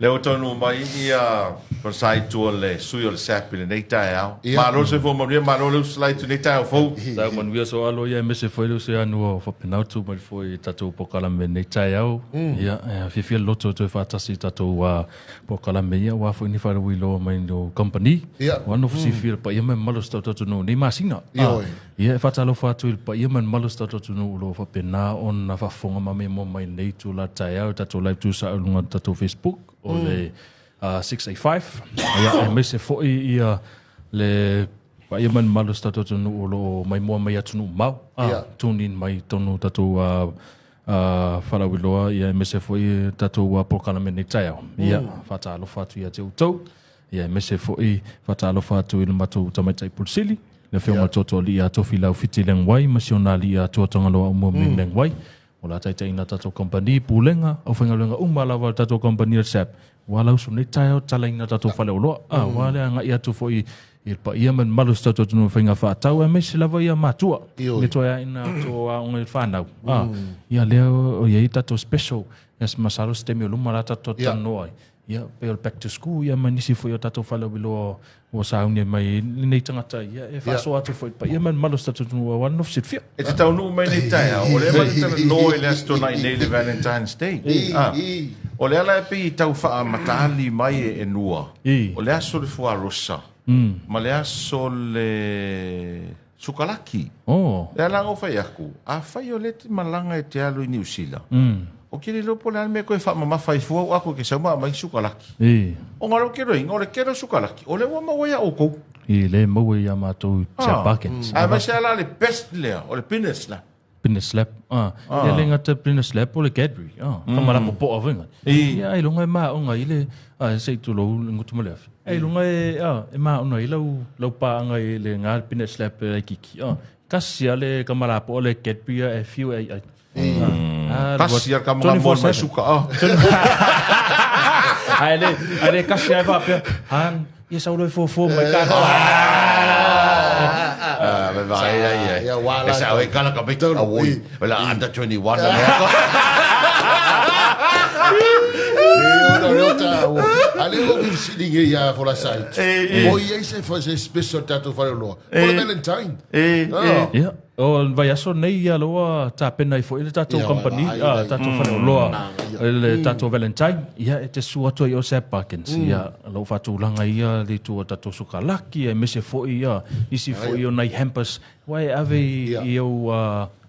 Lea ua taunuu mai ia Falesaitu o le sui o le SAP i lenei taeao. Malo le soifua manuia, malo le usulai i lenei taeao fou. Taeao manuia Sooalo ia aemaise foi le usoianu o faapena ona tu mai foi i tatou polokalame i lenei taeao. Ia, e fiafia le loto e toe faatasi i tatou polokalame ia aua foi ni faalauiloa mai le kamupani. Ua nofo silafia le paia ma le mamalu o si tatou atunuu i nei masina. Ia, e faatalofa atu i le paia ma le mamalu o si tatou atunuu o lo o faapena ona faafofoga ma maimoa mai i lenei itula taeao i tatou live tusa i luga o le tatou Facebook o le 685. Ia, aemaise foi ia le paia ma le mamalu o si tatou atunuu o lo o maimoa mai i atunuu mamao, tune in mai i totonu o tatou faalauiloa, ia aemaise foi tatou polokalame i lenei taeao. Ia, faatalofa atu ia te outou. Ia aemaise foi faatalofa atu i le matou tamaitai Pule Sili, le Afioga i le Tootooalii ia Tofilau Fiti Leaguai ma si ona alii ia Tua Tagaloa Aumua Mimi Leaguai. O le a taitaiina tatou kamupani, pulega, aufaigaluega uma lava a le tatou kamupani o le SAP, ua lausu nei taeao talaina tatou faleoloa. A, ua le agai atu foi i le paia ma le mamalu o si tatou atunuu i faiga faatau, aemaise lava ia matua, le toe aina atu o aoga i le fanau. A, ia lea o i ai tatou special, ia masalo se taimi o luma la tatou talanoa ai. Ia, pei o le back to school, ia ma nisi foi o tatou faalauiloa ua sauni mai ai lenei tagata, ia, e faasoa atu foi i le paia ma le mamalu o si tatou atunuu aua le nofo silafia. E te taunuu mai nei taeao, o lea matou te talanoa i le Aso Toonai nei i le Valentine's Day. O lea la e pei e tau faamatali mai e Nua, o le aso o le fuarosa ma le aso o le sukalaki. Lea la na ou fai atu, afai o lea e te malaga e te alu i Niu Sila, ou te le iloa po o le a le mea e toe faamamafa ai fua ua atu e te sau ma aumai sukalaki. Ona o lou keloiga, o le tele o sukalaki, o lea ua maua ia outou. I, lea e maua ia matou i South Parkins. Aemaise lava la le best lea, o le peanuts la. Peanut slap. Ia le gata peanut slap o le Cadbury. Ka mala popoa foi ngai. Ia ai longa e maonga i le se i tulou le ngutu ma le afi. Ai longa e e maonga i lau lau paanga i le nga peanut slap e kiki. Kasi a le ka mala po le Cadbury e fiu ai ai. Kasi a ka mala mo mai suka. Ai le kasi ai va pea. Han ia saulo e fofo mai ka. Ah, me vai ai ai. E sa e kala ka bita a woi. Wala under 21 na mea. Ale o ki sili ia fola site. O ia se se special tatou faleoloa. O le Valentine. Ia, o le vaiaso nei ia loa tapena ai foi le tatou company, tatou faleoloa, le tatou Valentine. Ia e te susu atu ai o Sap Parkins. Ia, lou faatulaga ia le itu o tatou sukalaki, aemaise foi ia nisi foi o nai hampers ua e ave i au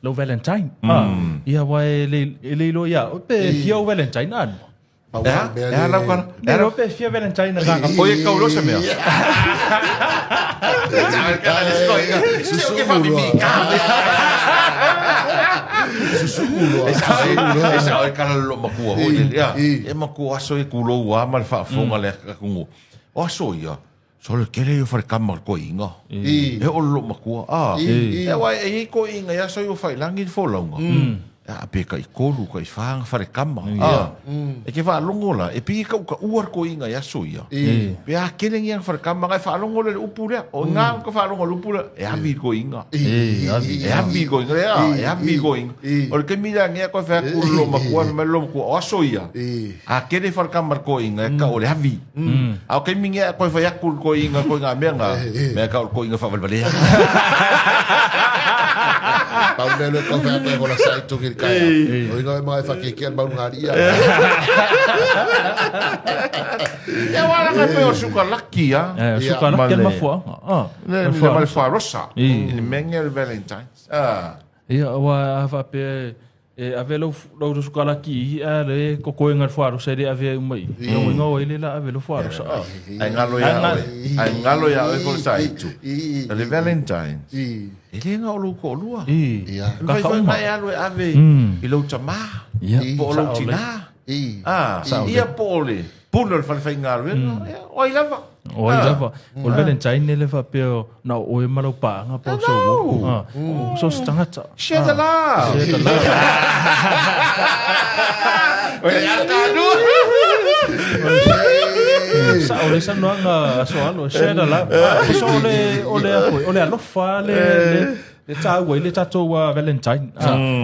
lau Valentine. Ia ua e le iloa ia pe fia au Valentine a nua. E a lau kala? E iloa pe fia Valentine na kaka. Oi e kau loa se mea. E sao e kala lo makua hoi le ia. E makua aso e kulou a ma le faafofoga le atunuu. O aso ia, so le tele ia o falekama o le toeaina. E oo le loomatua. E aua e i ai toeaina i aso ia ua faiilagi le folauga. A pe tai tolu, tai fa na falekama. E te faalogo la, e pei e tautaua le toeaina i aso ia. Pe a tele ni ana falekama, na e faalogo lea i le upu lea. O i ina ka faalogo i le upu lea, e avi i le toeaina. E avi i le toeaina, e avi i le toeaina. O le taimi lea nei a toe fai atu le loomatua, fai mai le loomatua, o aso ia, a tele falekama a le toeaina, e tau o le avi. A o taimi nei a toe fai atu le toeaina ituaiga mea na, mea e tau o le toeaina faavalevalea. Pau mea lea tau fai atu ai fola sai toki le kai. O inga e mai whakeke al maunga ali ia. Ia wala ka pe o suka laki a. Suka laki al mafuaanga. Le ma le fuarosa. Le mea le Valentine's. Ia, ua a faapea e ave lau lau sukalaki i a le kokoenga le fuarosa e le ave ai uma i. Ia uiga o ai le la ave lau fuarosa. Ai ngalo ia oe. Ai ngalo ia oe ko sa itu. Le Valentine's. E le nga o lou toalua. Ia. Mafai foi ona e alu e ave i lou tamā. Po o lou tinā. Ia po o le pule o le fale faigaluega. Ia, o ai lava. O ai lava. O le Valentine le faapea na o oe ma lau paaga po o sou uo. So se tagata. Share the love. Share the love. Oe ata Sa o le saunoaga a Soalo, share the love. So o le o le o le alofa le le taua i le tatou Valentine.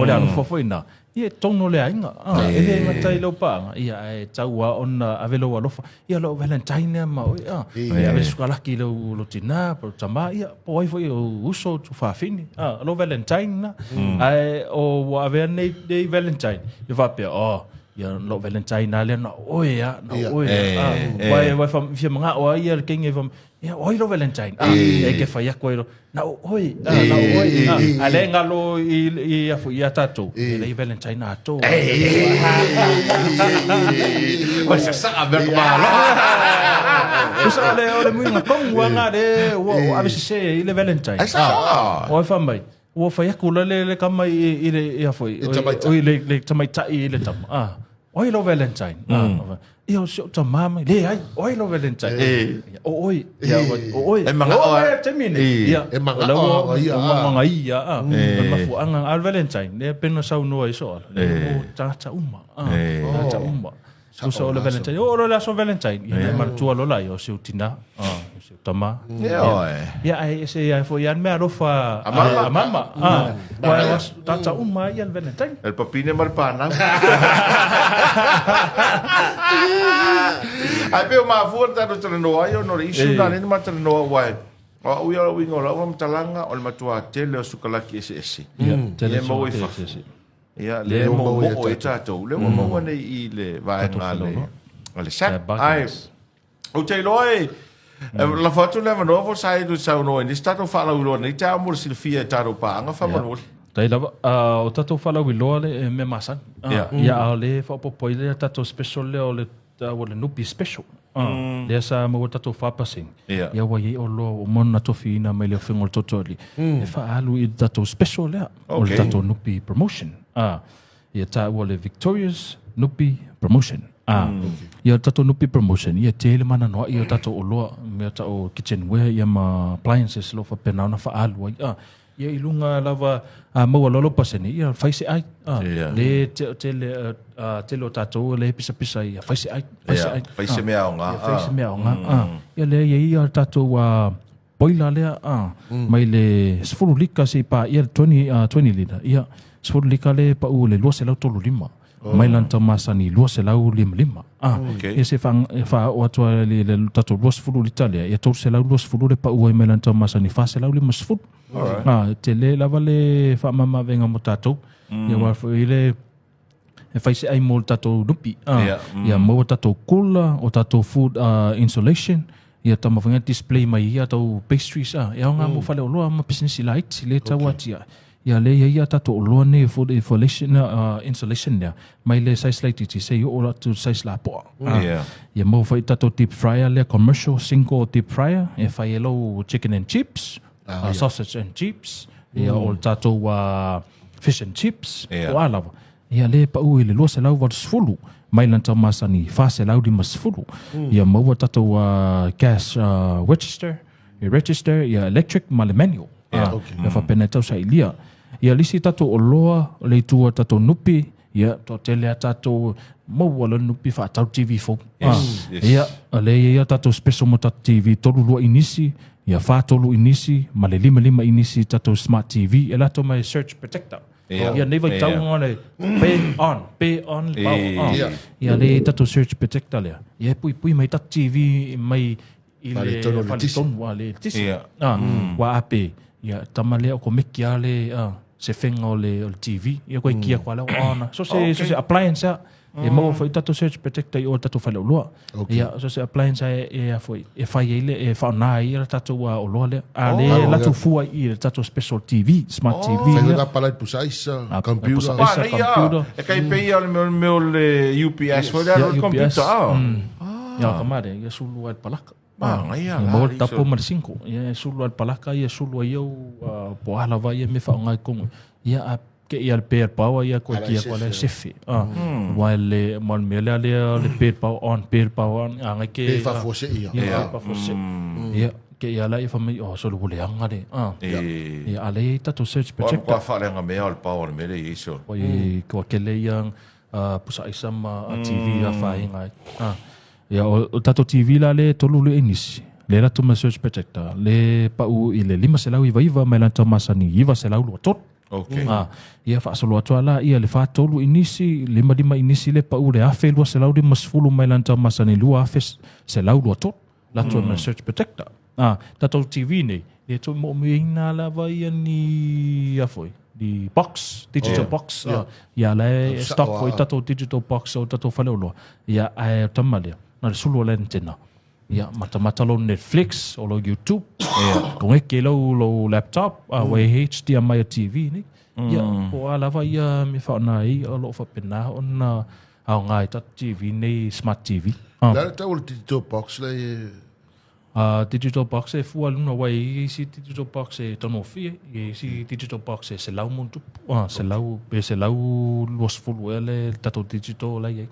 O le alofa foi na. Ia, totonu o le aiga. E le gata i lau paaga, ia, ae tau lava ona ave lou alofa. Ia, lou Valentine lea ma oe, a. Ia, ave le sukalaki i lou tina po o lou tama, ia, po o ai foi o uso, o tuafafine, a, lou Valentine lena. Ae o ua avea nei, nei Valentine, ia faapea, oh, ia, lou Valentine lava lea na o oe lava, na o oe lava. Aua e fia manao lava ia le teine, Ia, o ai lou Valentine? Ah, e ke whai aku ai lo. Na o oi, ah, na o oi. Ah, a le ngalo i i afu ia tātou. E lei Valentine a tō. Oi sa sa mea ka malo. Usa le o le muinga kongu a ngā le ua o ave se i le Valentine. Ai sa. O ai whamai. Ua whai aku la le le kama i le i afu i. O i le le tamaitai i le tama. Ah. O ai lou Valentine? Ah, ia o si ou tamā mai, leai, o ai lou Valentine? Ia, o oe, ia, o oe. E mangao a. E taimi nei. Ia, e mangao a ia. O manga ia, a. O le mafuaaga, a o le Valentine, lea pei ona saunoa ai Soala, o tagata uma, a, tagata uma. Tusa o le Valentine, oo loa le aso Valentine, ia, e manatua loa laia o si ou tinā, a, o si ou tamā. Ia oe. Ia, ae ese ai foi lava le mea alofa a mama, a mama, a, aua o tagata uma lava ia le Valentine. E le papine ma le panau. Ae pei o mafua na tatou talanoa ai ona o le issue lena lea na ma talanoa aua o au ia o le uiga o lau faamatalaga o le matua tele o sukalaki eseese. Ia, tele Ia maua i sukalaki fafo. eseese. Ia, lea e moomoo ai tatou, lea ua maua nei i le vaega a le SAP. Ae ou te iloa e lafo atu le avanoa fo sa e saunoa i nisi tatou faalauiloa nei taeao mo le silafia e tatou paaga faamolemole. Tai lava, o tatou faalauiloa le e mea masani. Ia, a o le faaopoopo ai lea tatou special lea o le o le Nupi special. Lea sa maua tatou 4%. Ia ua i ai oloa ua uma ona tofiina mai le Afioga o le Totoali e faaalu i le tatou special lea o le tatou Nupi promotion. Ia taua le Victorious Nupi Promotion. Ia o le tatou Nupi Promotion, ia tele mana noa'i o tatou oloa, mea tau kitchenware ia ma appliances o lo o faapena ona faaalu ai. Ia i luga lava a maua loa lou pasene, ia fai se ai. Le tele tele o tatou le pisapisa ia fai se ai, fai se ai. Fai se mea aoga. Ia fai se mea aoga. Ia lea ia ia tatou boiler lea mai le 10 lika seia paia le 20 lita, ia 10 lika le pau i le 235 mai lana tau masani 255. Ia se faaoo atu ai le tatou 20 lita lea, ia 320 le pau ai mai lana tau masani 450. E tele lava le faamamaavega mo tatou. Ia aua foi le e fai se ai mo le tatou nupi. Ia maua tatou kula, o tatou food insulation, ia taumafai display mai ia tau pastries, e aoga mo faleoloa ma pisinisi laiti le tau atiae. Ia le ia ia tatou oloa nei food insulation, insulation lea, mai le size laitiiti seia oo atu i le size lapoa. Ia maua foi tatou deep fryer lea commercial single deep fryer e fai ai lau chicken and chips, sausage and chips, ia o le tatou fish and chips, o a lava. Ia le pau i le 280 mai lana tau masani 450. Ia maua tatou gas register, register ia electric ma le manual. Ia faapena e tausailia. Ia le isi tatou oloa o le itu o tatou nupi, ia toatele a tatou maua le nupi faatau TV fou. Ia o lea e i ai tatou special mo tatou TV 32 inisi, ia 43 inisi ma le 55 inisi tatou smart TV e latou mai surge protector. Ia nei vaitau nga le pe on, pe on le power. Ia le tatou surge protector lea. Ia e puipui mai tatou TV mai i le faletonu a le tisi. Ua ape, ia tama lea o komeki a le se fenga o le TV. Ia koe kia koa lea on. So se so se appliance a e maua foi tatou surge protector i o tatou faleoloa. Ia so se appliance e e a foi e fai ai le e whaona ai le tatou oloa lea. A le latou fua i le tatou special TV, smart TV. Fai na palai pusa aisa, computer. Pusa aisa, computer. E kai pei o le mea o le UPS foi lea, o le computer. Ia ka mare, ia sulu ai le palaka. Manaia la. Maua le tapo ma le sinko. Ia sulu ai le palaka, ia sulu ai au po o a lava ia mea faaaoga i totonu. Ia a ke ia le pe le power ia koe kia koe le sefe. Aua le ma le mea lea lea le pe le power on, pe le power on. A ngai ke Pe faafuasei ia. Ia pe faafuasei. Ia ke ia la ia fai mai oh solo ua leaga le. Ia a lea e i ai tatou surge protector. Ua matua faaleaga mea o le power o le mea lea e i ai solo. Oi kua kele ia pusa aisa ma TV a faainga ai. Ia o tatou TV la le tolu le inisi, le latou ma surge protector, le pau i le 599 mai lana tau masani 923. Okay. Ah, ia faasolo atu lava laia le 43 inisi, 55 inisi le pau le 1250 mai lana tau masani 2123. Latou ma le surge protector. Ah, tatou TV nei, e toe moomiaina lava ia ni a foi, ni box, digital box. Ah, ia la e stock foi tatou digital box o tatou faleoloa. Ia ae o tama lea, na le sulu o le antenna. Ia matamata lou Netflix o lou YouTube, ia kongeke lou lou laptop, a ua e HDMI o TV nei. Ia po o a lava ia mea faaaoga ai o lo o faapena ona aoga i tatou TV nei smart TV. Ah. Le a le tau o le digital box lea e Digital box e fua luna wai i isi digital box e taunofie, i isi digital box e 100+, 100 pe 120 ea le tatou digital la i ai.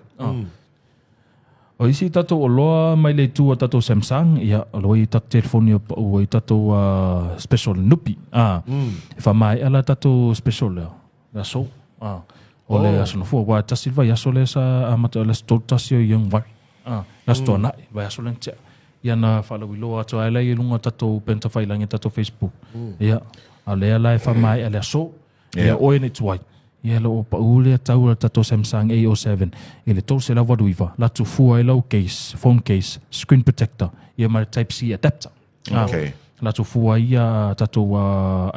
O isi tatou oloa mai le itu o tatou Samsung, ia, o lo o i ai tatou telefoni o pau ai tatou special nupi. E faamaea la tatou special lea, le aso. O le aso Nofoa, aua e tasi le vaiaso lea sa amata ai le aso 31 o Ianuari. Le aso Toanai, vaiaso lea na tea. Ia na faalauiloa atu ai la i luga o tatou upega tafailagi, tatou Facebook. Ia, a o lea la e faamaea le aso. Ia oe nei tuai. Ia lo o pau lea tau o le tatou Samsung A07 i le 389 la tu fua ai lau case, phone case, screen protector, ia ma le type C adapter. Okay. La tu fua ai ia tatou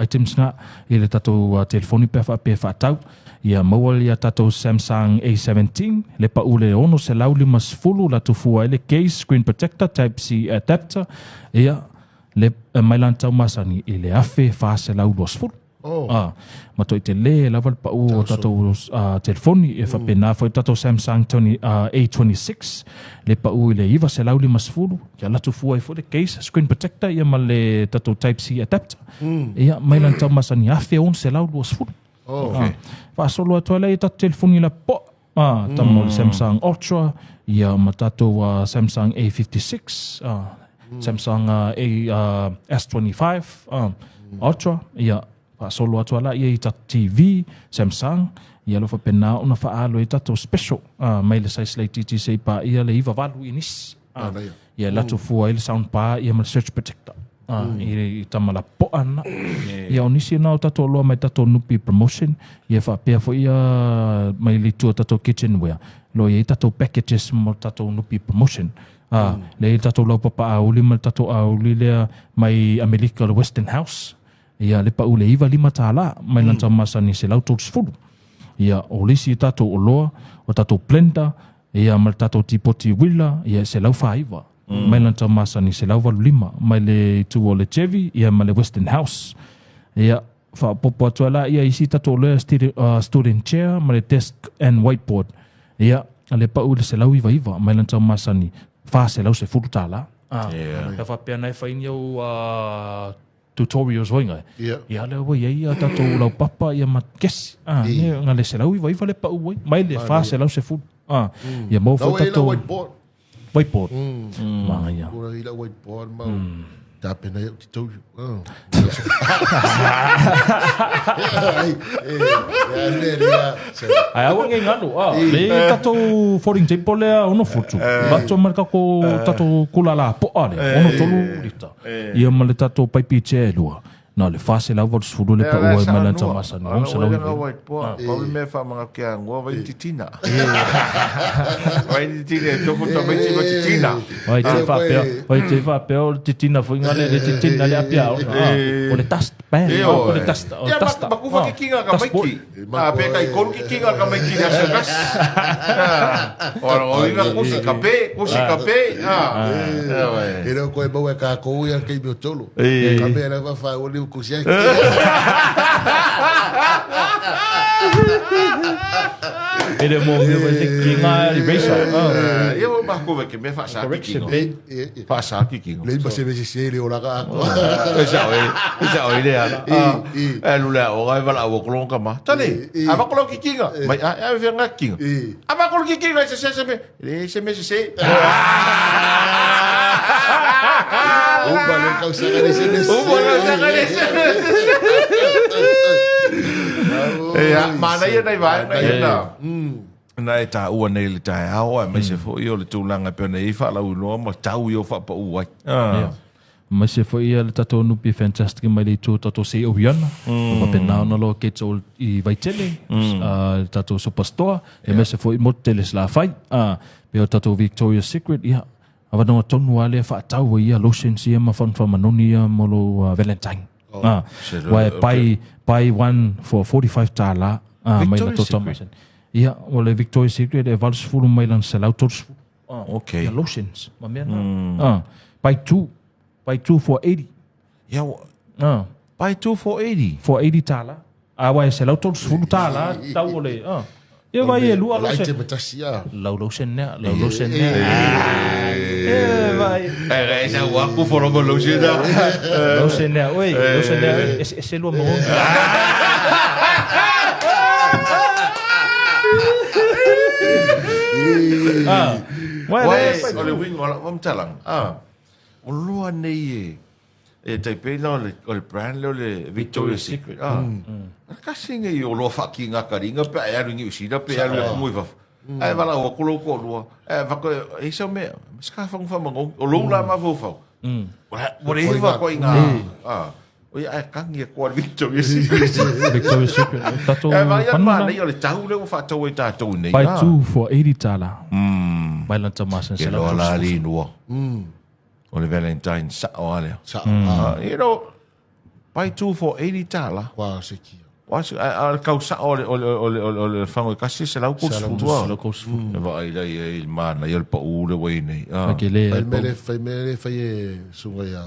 items na i le tatou telefoni pe a faapea e faatau. Ia maua ia tatou Samsung A17 le pau le 650 la tu fua ai le case, screen protector, type C adapter, ia le mai lana tau masani i le 1420. Oh. Ah, matuai tele lava le pau o tatou telefoni e faapena foi tatou Samsung 20, A26 le pau i le 950 ia alu atu fua ai foi le case screen protector ia ma le tatou type C adapter. Ia mai lana tau masani 1620. Oh. Okay. Faasolo atu ai lea i tatou telefoni lapoa. Ah, tama o le Samsung Ultra, ia ma tatou Samsung A56, Samsung A, S25 Ultra, ia faasolo atu ai laia i tatou TV, Samsung, ia lo faapena ona faaalu ai tatou special mai le size laitiiti seia paia le 98 inisi. Ia alu atu fua ai le sound bar ia ma le surge protector. I tama lapoa lena. Ia o nisi na o tatou oloa mai tatou Nupi promotion, ia faapea foi ia mai le itu o tatou kitchenware, o lo o i ai tatou packages mo tatou Nupi promotion. Lea i ai le tatou laupapa auli ma le tatou auli lea mai Amerika o le Western House, ia le pau i le $95 mai lana tau masani $130. Ia o le isi tatou oloa, o tatou blender, ia ma le tatou tipoti uila, ia e $149. Mai lana tau masani $185 mai le itu o le Chevy ia ma le Western House. Ia faaopoopo atu ai la ia isi tatou oloa student chair ma le desk and whiteboard. Ia le pau i le $199 mai lana tau masani $410. Ia faapea na e fai ni au tutorials foi ngai. Ia lea ua i ai a tatou laupapa ia ma kesi. Ne nga le 199 le pau ai mai le 410. Ia maua foi tatou whiteboard. Whiteboard. Manaia. Ua i lau whiteboard mau. Tapena ia'u tutorial. Ae aua nei galo, le tatou folding table lea 6 futu. Avatu ma le tatou kula lapoa lea, 63 lita. Ia ma le tatou paipi chair e lua. Na o le 480 le pau ai mai lana tau masani. Ala ua lenga whiteboard. Pau le mea whamangaku ki a ngoa vai titina. Vai titina e toko tamaiti ma titina. Vai te whapea, vai te whapea o le titina foi ngale le titina le apia ona. O le dust pan, o le dust, o dust. Ia makufa ki kinga ka maiki. A pe kai koru ki kinga ka maiki le aso kas. O ina kusi ka pe, kusi ka pe. E reo koe maua e kākou ia kei mea tolo. Ka mea rau whawhai o liu kusi ai. E le mō mea wai te ki ngā eraser. Ia mo mahako wai ke mea whaasa ki kinga. Whaasa ki kinga. Lei ma se mesi se le o laka ako. E sa oi, e sa oi le ana. E lule a oga e wala awa kolonga ka ma. Tane, a makolo ki kinga. Mai a e whia ngā kinga. A makolo ki kinga e se se se me. Le se me se se. Upa le kausaga le se me se. Upa le kausaga le se me se. Ia, manaia nei vaega ia na. Na e taua nei le taeao, aemaise foi o le tulaga e pei ona i ai faalauiloa ma tau ia o faapau ai. Ma se foi ia le tatou nupi fantastic mai le itu tatou se o viana. Ma pena ona lo ke tau i Vaitele, le tatou superstore, e me se foi mo tele sla fai. Pe o tatou Victoria's Secret, ia avanoa tonu a lea faatau ia lotions ia ma fanu faamanoni ia mo lo Valentine. Wa buy one for $45 mai la toto masen. Ia o le Victoria's Secret e 80 mai lan 130. Okay. Ia lotions ma mea na. Buy two for 80. Ia buy two for 80. For $80. Wa e $130 tau o le. Ia vai e lua lotion. Lau lotion nea, lau lotion nea. E vai. E sa wa ku for mo lotion da. Lotion nea, oi, lotion nea. Ese lua mo. Wai o le wing o la mtalang. O lua nei e tai pena o le brand le Victoria's Secret. Kasi ngai o loa whaki ngā karinga pe ai aru ngi usina pe aru e mui waf. Ai wala o kulo ko lua. Ai whako e isa mea. Ska whangu whamango. O lou la mawhau. Wore hiwa ko i ngā. O ia ai kangi e koa Victoria's Secret. Victoria's Secret. Tatou ai vai ma nei o le tau le o whātau e tātou nei. Buy two for $80. Mai lanta masan se la. Ke loa la li nua. O le Valentine sa o alea. Sa. You know, buy two for $80. Wa se kia. Wa se a kau sa o le whango e kasi se lau kousu. Lau kousu. E wa ai lai e mana i o le pa ule wei nei. Fai mele fai e sunga ia.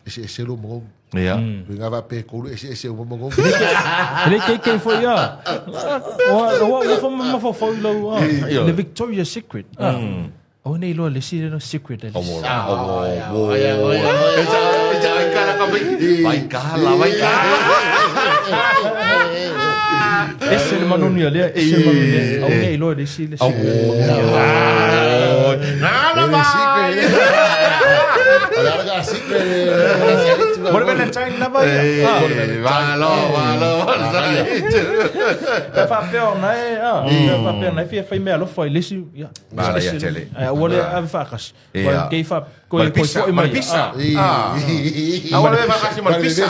Ese ese lo mo. Ia. Ngā va pe koulu ese ese o mo. Le ke foi ia. O o fa ma fa fa lau. Le Victoria's Secret. O nei loa le si le secret le. O. E ta kala ka vai kala vai kala. Ese le manoni le ese manoni. O nei loa le si le secret. Na la va. Ora secret. Mo le Valentine la vai. Va lo. Ka fa pe ona e. Ka fa pe ona e fai mea lo fai le si. Ia. Ba la ia tele. Ua le ave whaakasi. Wa kei wha koi koi foi mai. Malpisa. Ua le whaakasi malpisa.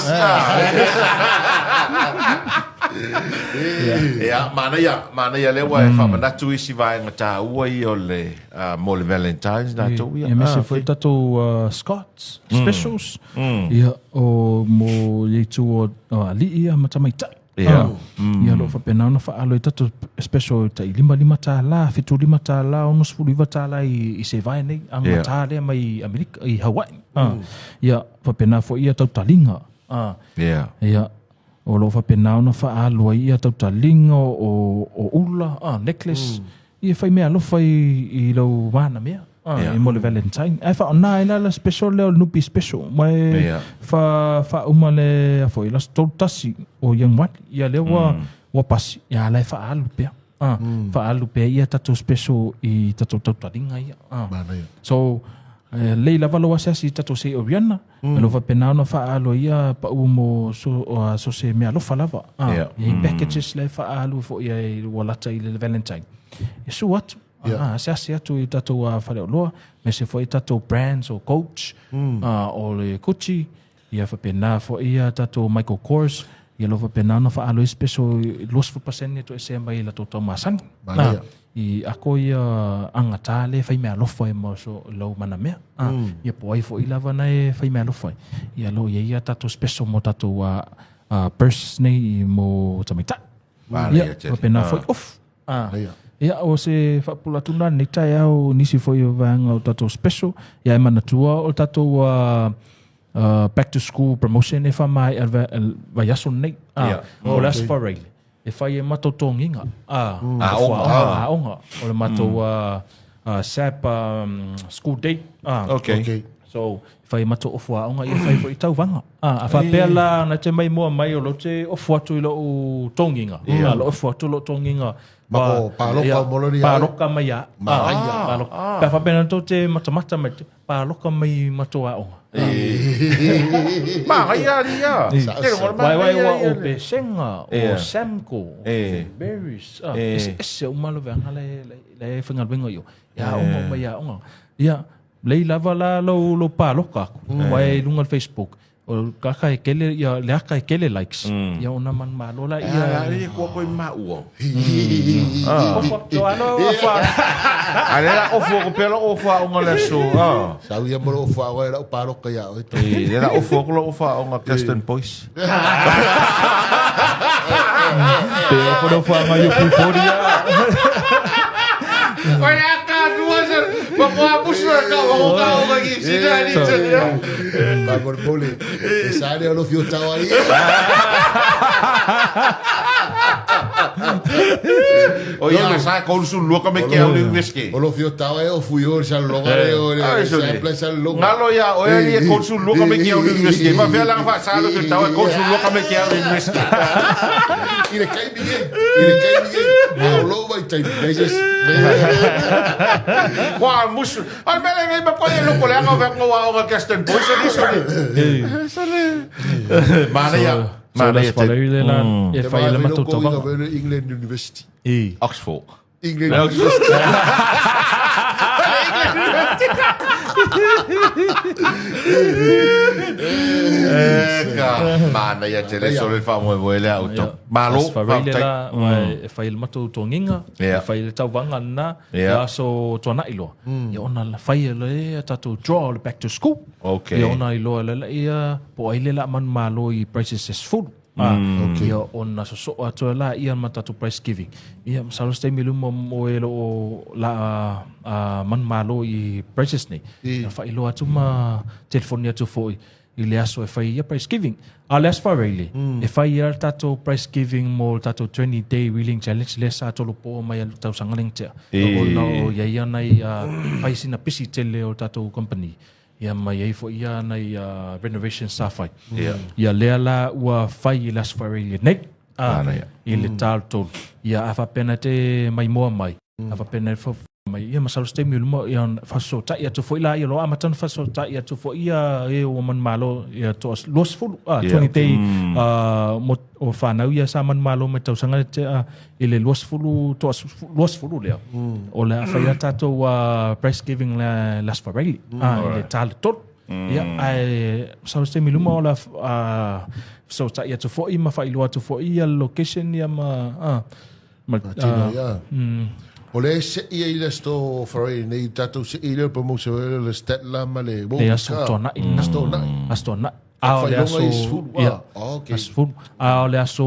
Ia, mana ia lewa e whamanatu isi vaenga tā ua i o le mo le Valentine's nā tau ia. Ia mese foi tatou Scots specials. Ia o mo i tu o ali'i ia matamaitai. Ia. Ia lo whapena ona whaalo i tatou special tai $55, $75, $69 i se vai nei, anga tā lea mai Amerika, i Hawaii. Ia whapena fo ia tautalinga. Ia. Ia. O lo whapena ona whaalo ia tautalinga o ula, necklace. Ia whai mea alofa i lau mana mea. I mo le Valentine. Ai wha ona ila la special leo nupi special. Mai wha uma le afo ila tau tasi o young one. Ia leo wa pasi. Ia lai wha alu pea. Wha alu pea ia tatou special i tatou tautalinga ia. So lei lava lo asiasi tatou se o riana. Lo whapena ona wha alu ia pa umo so se mea alofa lava. Ia packages le wha alu fo ia i walata i le Valentine. E su atu. Asiasi atu i tatou whareoloa, me se fo i tatou brands o Coach, o le Gucci, ia whapena fo ia tatou Michael Kors, ia lo whapena ona wha alo i special 20% to ese mai la tatou masani. I ako ia angata le whai mea alofa e mo so lau mana mea. Ia po ai fo i lava na e whai mea alofa. Ia lo ia ia tatou special mo tatou purse nei mo tamaitai. Ia whapena fo i off. Ia o se whapula tuna nei tai au nisi foi o vaanga o tatou special. Ia e manatua o tatou back to school promotion e whamai vai aso nei. O le asfareile. E whai e matou tonginga. Aonga. O le matou SAP school day. Okay. So, whai matou ofu aonga ia whai foi tau vanga. A whapea la na te mai mua mai o lo te ofu atu i lo tonginga. Lo ofu atu lo tonginga. Mako paloka molori paloka mai ia. Paloka. Pa whapena tau te matamata mai te paloka mai matou aonga. Ma ia ia. Wai wai wa o pesenga o Samco o Berries. Ese ese o malo vanga le le whangalwenga io. Ia onga mai ia onga. Ia Lei lava la lou lou paloka aku. Wa e lunga le Facebook. O kaka e kele ia le aka e kele likes. Ia ona man malo la Ia ia. le kua koe ma ua. To alo fa. Ale la ofu ko pela ofu a onga le so. Ah. Sau ia mo lo fa o la paloka ia o. E le la ofu ko lo ofu a onga Kirsten Boyce. Pe o fo fa ma yo pu fori ia. Oi a ka dua se. Ma ko a busu ka o ka o ka ki sina ni se ya. Ma por pole. E sale o lo fio tau ai. O ia sa ko su lu ka me ke au ni whisky. O lo fio tau ai o fui o sa loga le o le sa pla sa loga. Ngalo ia o ia ni ko su lu ka me ke au ni whisky. Ma vela fa sa lo tau ko su lu ka me ke au ni whisky. I le kai mi i le kai mi. Ma o lo vai tai meses. Wa musu. Al mele ngai ma ko le lo ko le nga ve ngo wa o ka Kirsten Boyce ni so ni. Mana ia. Mana ia te. La e fai le matou tau. England University. E Oxford. England University. Eka, mana ia te le sole fa mo e le auto. Malo, fa la e fai le matou tonginga, e fai le tauvaga na, ia so tuanai loa. Ia ona la fai le tatou draw le back to school. Okay. Ia ona iloa le ia po ai le la man malo i prices es full. Ia ona sosoa atu la ia ma tatou price giving. Ia masalo se taimi luma mo e loo la man malo i prices nei. Ia faailoa atu ma telefoni atu fo'i i le aso e fai ia price giving. A le aso faareile, e fai ia tatou price giving mo le tatou 20 day wheeling challenge le sa tolopo mai le tausaga lea tea. Ona o ia ia nai fai sina pisi tele o tatou company. Ia mai ai foi ia nai renovation sa fai. Ia lea la ua fai i le aso faareile nei. I le talo Ia a faapena te mai moa mai. A faapena e mai ia masalo se taimi luma ia faasotai atu foi la ia lo amata faasotai atu foi ia e o man malo ia to 20 20 day mo o whanau ia sa man malo me tausaga te i le 20 to 20 lea o le whai a tātou price giving la last Friday i le tale tolu ia ai masalo se taimi luma o la faasotai atu foi ma faailoa atu foi ia location ia ma ma tino ia. O le se ia i le sto Friday nei tatou se i le promotion le stat la ma le le aso tuanai aso tuanai a o le aso ia aso fulu a o le aso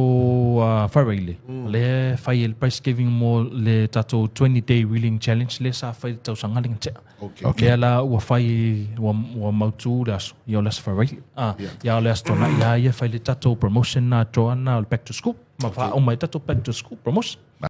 Friday le fai le price giving mo le tatou 20 day wheeling challenge le sa fai tausaga le tea. Okay. La ua fai ua mautu le aso ia o le aso Friday ia o le aso tuanai ia ia fai le tatou promotion na joana o le back to school ma faauma ai tatou back to school promotion.